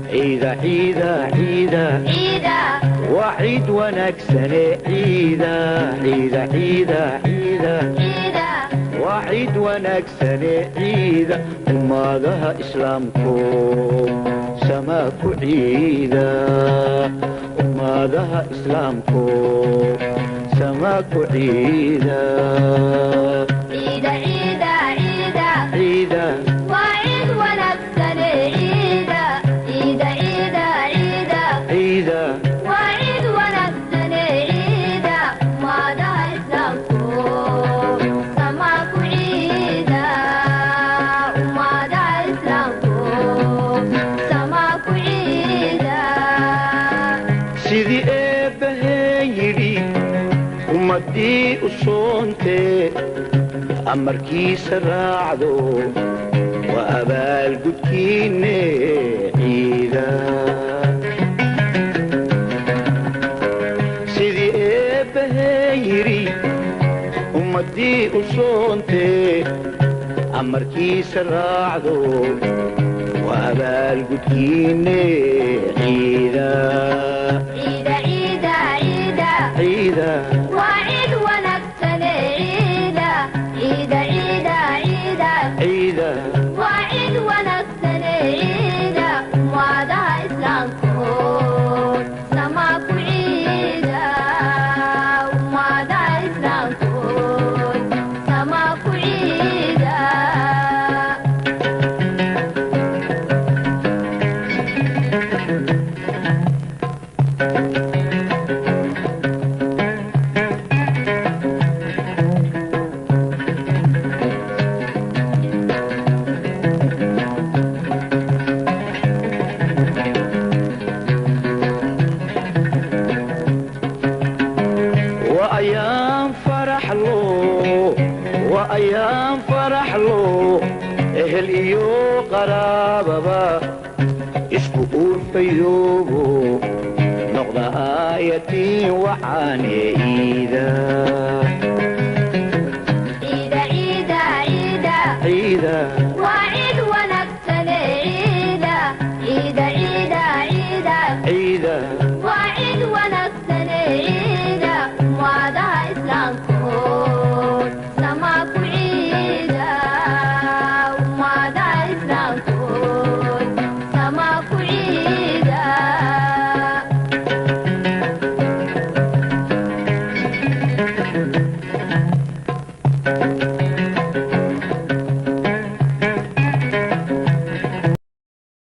Ciida ciida ciida ciida waa ciid wanaagsane, ciida ciida ciida ciida ciida waa ciid wanaagsane, ciida ummadaha islaamku samaa ku ciida, ummadaha islaamku samaa ku ciida. Ciida ciida ciida ciida waa ciid wanaagsane, ciida ciida ciida ciida ciida waa ciid wanaagsane, ciida ummadaha islaamku samaa ku ciida, ummadaha islaamku samaa ku ciida. Sidii eebbaheen yidhi ummaddii u soontee amarkiisa raacdo waa abaalgudkiinne ciida. Sidii eebbaheen yidhi ummaddii u soontee amarkiisa raacdo waa abaalgudkiinne ciida. Ciida ciida ciida ciida waa ciid wanaagsane, ciida ciida ciida ciida ciida waa ciid wanaagsane, ciida ummadaha islaamku samaa ku ciida, ummadaha islaamku samaa ku ciida. Waa ayaan faraxlo, waa ayaan faraxlo, ehel iyo qaraababa isku uurfayoobo noqda aayatiin waxaane iida. Ciida ciida ciida ciida waa ciid wanaagsane, ciida ciida ciida ciida ciida waa ciid wanaagsane, ciida ummadaha islaamku samaa ku ciida, ummadaha islaamku samaa ku ciida.